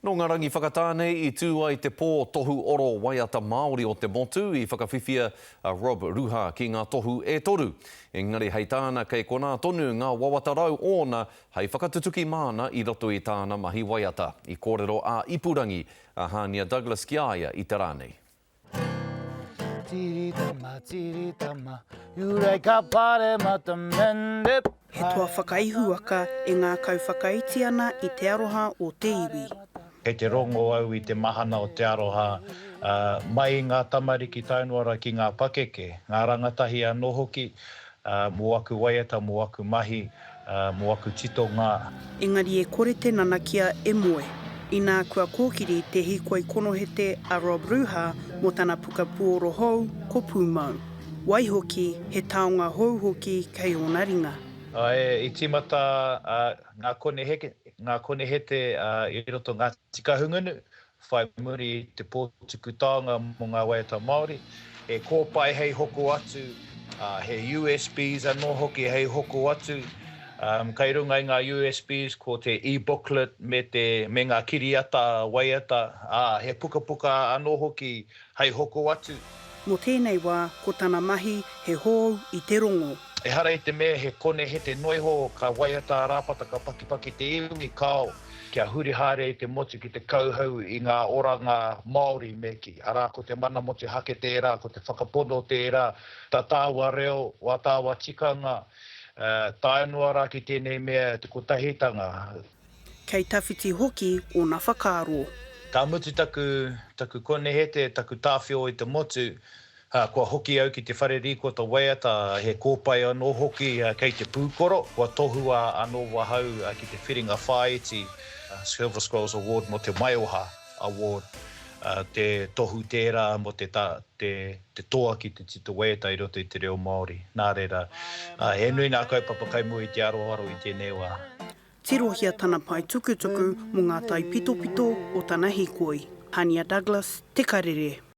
Nō ngā rangi whakatā nei i tū ai te pō tohu oro waiata Māori o te motu i whakawhiwhia a Rob Ruha ki ngā tohu e toru. Engari hei tāna kei konā tonu ngā wawata rau ōna hei whakatutuki māna i roto i tāna mahi waiata. I kōrero ā-ipurangi a Hānia Douglas ki a ia i te rā nei. He toa whakaihuwaka e ngākau whakaiti ana i te aroha o te iwi. Kei te rongo au i te mahana o te aroha, mai i ngā tamariki tae noa ra ki ngā pakeke, ngā rangatahi anō hoki, mō aku waiata, mō aku mahi, mō aku titonga. Engari e kore te nanakia e moe. Inā kua kōkiri te hīkoi konohete a Rob Ruha mō tana puka puoro hou, ko Pūmau. Waihoki, he taonga hou hoki kei ōna ringa. Āe, i tīmata ngā konehete i roto Ngāti Kahungunu, Whai muri i te pō tuku taonga mō ngā waiata Māori, he kōpae hei hoko atu, he USBs anō hoki hei hoko atu. Kei runga i ngā USBs ko te e-booklet me te, me ngā kiriata waiata, ā, he pukapuka anō hoki hei hoko atu. Mō tēnei wā, ko tana mahi he hou i te rongo. Ehara i te mea he konehete noiho ka waiata a Rāpata ka pakipaki te iwi, kāo, kia huri haere i te motu ki te kauhau i ngā oranga Māori me kī, arā ko te mana motuhake tērā, ko te whakapono tērā, tā tāua reo, wā tāua tikanga, tae noa rā ki tēnei mea te kotahitanga. Kei tawhiti hoki ōna whakaaro. Ka mutu taku, taku konehete, taku tāwhio i te motu, kua hoki au ki te whare rīkoata waiata, he kōpae anō hoki kei te pūkoro, kua tohua anō ahau ki te whiringa whāiti Silver Scrolls Award mō te Maioha Award, te tohu tērā mō te, te, te toa ki te tito waiata i roto i te reo Māori. Nā reira, he nui ngā kaupapa kai mua i te aroaro i tēnei wā. Tirohia tana pae tukutuku mō ngā taipitopito o tana hīkoi. Hania Douglas, Te Karere.